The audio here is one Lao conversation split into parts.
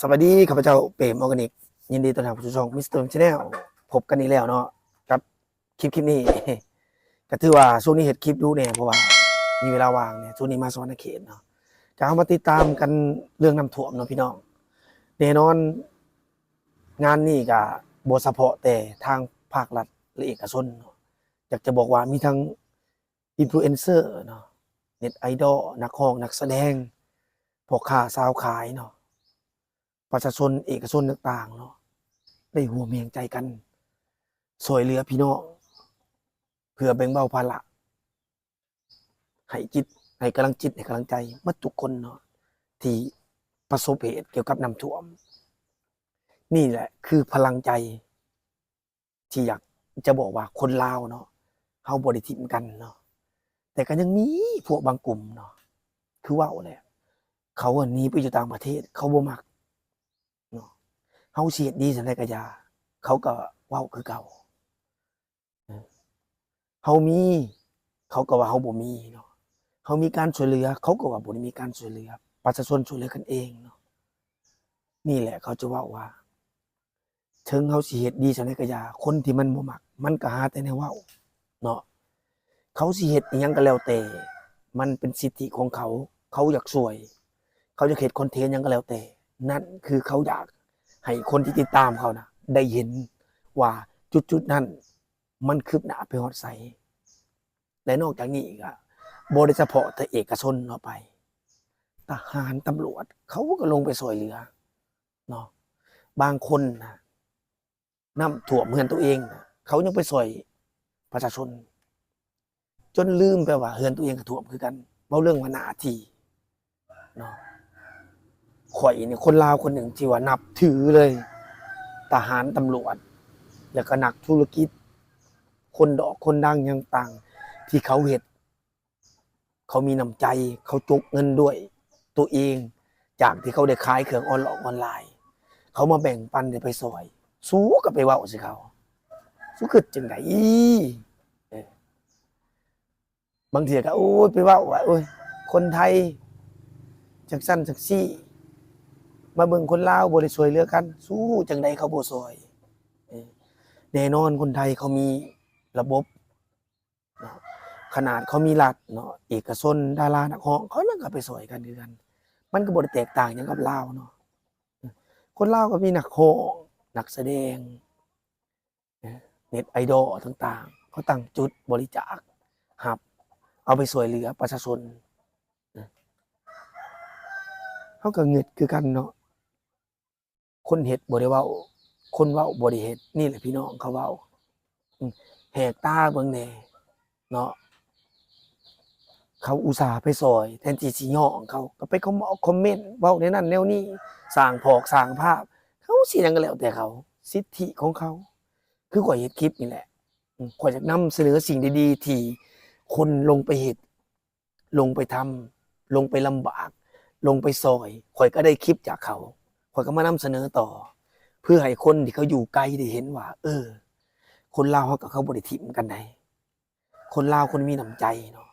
ສະບາຍດີ ຂ້າພະເຈົ້າ ເປມ ອໍແກນິກ ຍິນດີຕ້ອນຮັບສູ່ຊ່ອງ ມິສເຕີ ແຊນແນລ ພົບກັນອີກແລ້ວເນາະ ກັບຄລິບ ຄລິບນີ້ ກະຖືວ່າຊ່ວງນີ້ເຮັດຄລິບດຸແດ່ ເພາະວ່າມີເວລາວ່າງແດ່ ຊ່ວງນີ້ມາສະຫວັນນະເຂດເນາະ ກະເຮົາມາຕິດຕາມກັນເລື່ອງນ້ຳຖ້ວມເນາະພີ່ນ້ອງ. ແນ່ນອນ ງານນີ້ກະບໍ່ສະເພາະແຕ່ທາງພາກລັດ ແລະ ເອກະຊົນເນາະ ຢາກຈະບອກວ່າມີທັງອິນຟລູເອັນເຊີເນາະ ເນັດໄອດອລ ນັກຮ້ອງ ນັກສະແດງ ພໍ່ຄ້າຊາວຂາຍເນາະ ປະຊາຊົນ ເອກະຊົນຕ່າງໆເນາະ ໄດ້ຮ່ວມແຮງໃຈກັນຊ່ວຍເຫຼືອພີ່ນ້ອງ ເພື່ອແບ່ງເບົາພາລະ ໃຫ້ຈິດ ໃຫ້ກຳລັງຈິດ ໃຫ້ກຳລັງໃຈໝົດທຸກຄົນເນາະ ທີ່ປະສົບເຫດກ່ຽວກັບນ້ຳຖ້ວມ. ນີ້ແຫຼະຄືພະລັງໃຈ ທີ່ຢາກຈະບອກວ່າຄົນລາວເນາະ ເຮົາບໍ່ໄດ້ຖິ້ມກັນເນາະ ແຕ່ກໍຍັງມີພວກບາງກຸ່ມເນາະ ຄືເວົ້າແຫຼະ ເຂົາໜີໄປຢູ່ຕ່າງປະເທດ ເຂົາບໍ່ມັກເນາະ ເຮົາຊິເຮັດດີສ່ຳໃດກໍຢ່າ ເຂົາກໍເວົ້າຄືເກົ່າ. ເຮົາມີ ເຂົາກໍວ່າເຮົາບໍ່ມີເນາະ ເຮົາມີການຊ່ວຍເຫຼືອ ເຂົາກໍວ່າບໍ່ໄດ້ມີການຊ່ວຍເຫຼືອ ປະຊາຊົນຊ່ວຍເຫຼືອກັນເອງເນາະ. ນີ້ແຫຼະເຂົາຈະເວົ້າວ່າ ເຖິງເຮົາຊິເຮັດດີສ່ຳໃດກໍຢ່າ ຄົນທີ່ມັນບໍ່ມັກ ມັນກໍຫາແຕ່ແນວເວົ້າເນາະ. ເຂົາຊິເຮັດອີ່ຫຍັງກໍແລ້ວແຕ່ ມັນເປັນສິດທິຂອງເຂົາ ເຂົາຢາກຊ່ວຍ ເຂົາຢາກເຮັດຄອນເທັນຫຍັງກໍແລ້ວແຕ່ ນັ້ນຄືເຂົາຢາກໃຫ້ຄົນທີ່ຕິດຕາມເຂົານະ ໄດ້ເຫັນວ່າຈຸດໆນັ້ນ ມັນຄືບໜ້າໄປຮອດໃສ ແລະ ນອກຈາກນີ້ກໍບໍ່ໄດ້ສະເພາະແຕ່ເອກະຊົນເນາະ ໄປ ທະຫານ ຕຳຫຼວດ ເຂົາກໍລົງໄປຊ່ວຍເຫຼືອເນາະ. ບາງຄົນນະ ນ້ຳຖ້ວມເຮືອນຕົວເອງນະ ເຂົາຍັງໄປຊ່ວຍປະຊາຊົນ ຈົນລືມໄປວ່າເຮືອນຕົວເອງກໍຖ້ວມຄືກັນ. ເວົ້າເລື່ອງວ່າໜ້າທີ່ ເນາະ ຂ້ອຍນີ້ຄົນລາວຄົນໜຶ່ງທີ່ວ່ານັບຖືເລີຍ ທະຫານ ຕຳຫຼວດ ແລ້ວກໍນັກທຸລະກິດ ຄົນດອກຄົນດັງຫຍັງຕ່າງ ທີ່ເຂົາເຮັດ ເຂົາມີນ້ຳໃຈ ເຂົາຈົກເງິນດ້ວຍຕົວເອງ ຈາກທີ່ເຂົາໄດ້ຂາຍເຄື່ອງອອນລອກອອນລາຍ ເຂົາມາແບ່ງປັນ ໄດ້ໄປຊ່ອຍ ສູກໍໄປເວົ້າໃສ່ເຂົາ ສູຄິດຈັ່ງໃດ? ເອີ ບາງເທື່ອກໍ ໂອ້ຍ ໄປເວົ້າວ່າ ໂອ້ຍ ຄົນໄທຈັ່ງຊັ້ນຈັ່ງຊີ້ ມາເບິ່ງຄົນລາວບໍ່ໄດ້ຊ່ວຍເຫຼືອກັນ ສູຮູ້ຈັ່ງໃດເຂົາບໍ່ຊ່ອຍ? ເອີ ແນ່ນອນຄົນໄທເຂົາມີລະບົບເນາະ ຂະໜາດເຂົາມີລັດເນາະ ເອກະຊົນ ດາລາ ນັກຮ້ອງ ເຂົາຍັງກໍໄປຊ່ອຍກັນຄືກັນ ມັນກໍບໍ່ໄດ້ແຕກຕ່າງຫຍັງກັບລາວເນາະ. ຄົນລາວກໍມີນັກຮ້ອງ ນັກສະແດງ ເນັດໄອດອລຕ່າງໆ ເຂົາຕັ້ງຈຸດບໍລິຈາກ ຮັບເອົາໄປຊ່ວຍເຫຼືອປະຊາຊົນ. ເຮົາກໍງຶດຄືກັນເນາະ ຄົນເຮັດບໍ່ໄດ້ເວົ້າ ຄົນເວົ້າບໍ່ໄດ້ເຮັດ ນີ້ແຫຼະພີ່ນ້ອງ ເຂົາເວົ້າ ອືມ ແຫກຕາເບິ່ງແດ່ເນາະ. ເຂົາອຸດສ່າໄປຊ່ອຍ ແທນທີ່ຊິຍ້ອງເຂົາ ກໍໄປຄອມເມັນເວົ້າແນວນັ້ນແນວນີ້ ສ້າງພອກສ້າງພາບ ເຂົາຊິຫຍັງກໍແລ້ວແຕ່ເຂົາ ສິດທິຂອງເຂົາ. ຄືຂ້ອຍເຮັດຄລິບນີ້ແຫຼະ ອືມ ຂ້ອຍຢາກນຳສະເໜີສິ່ງດີໆ ທີ່ຄົນລົງໄປເຮັດ ລົງໄປທຳ ລົງໄປລຳບາກ ລົງໄປຊ່ອຍ ຂ້ອຍກໍໄດ້ຄລິບຈາກເຂົາ ຂ້ອຍກໍມານຳສະເໜີຕໍ່ ເພື່ອໃຫ້ຄົນທີ່ເຂົາຢູ່ໄກໄດ້ເຫັນວ່າ ເອີ ຄົນລາວເຮົາກັບເຂົາບໍ່ໄດ້ຖິ້ມກັນໃດ໋ ຄົນລາວຄົນມີນ້ຳໃຈເນາະ.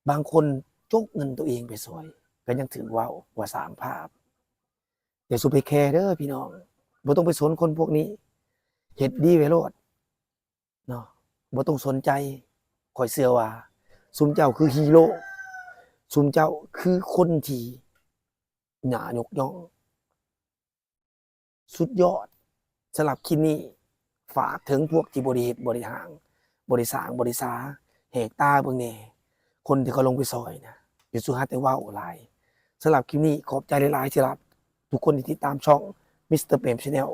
ບາງຄົນຈົກເງິນຕົວເອງໄປຊ່ອຍ ກໍຍັງຖືກເວົ້າວ່າສ້າງພາບ. ຢ່າສູ່ໄປແຄເດີພີ່ນ້ອງ ບໍ່ຕ້ອງໄປສົນຄົນພວກນີ້ ເຮັດດີໄວ້ໂລດເນາະ ບໍ່ຕ້ອງສົນໃຈ. ຂ້ອຍເຊື່ອວ່າຊຸມເຈົ້າຄືຮີໂຣ ຊຸມເຈົ້າຄືຄົນທີ່ໜ້າຍົກຍ້ອງ ສຸດຍອດ. ສຳລັບຄລິບນີ້ ຝາກເຖິງພວກທີ່ບໍ່ໄດ້ເຮັດ ບໍ່ໄດ້ຫາງ ບໍ່ໄດ້ສ້າງ ບໍ່ໄດ້ສາ ແຫກຕາເບິ່ງແດ່ ຄົນທີ່ເຂົາລົງໄປຊ່ອຍນະ ຢ່າສູ່ຫາແຕ່ເວົ້າຫຼາຍ. ສຳລັບຄລິບນີ້ ຂອບໃຈຫຼາຍໆ ສຳລັບທຸກຄົນທີ່ຕິດຕາມຊ່ອງ ມິສເຕີ ເປມ ແຊນແນລ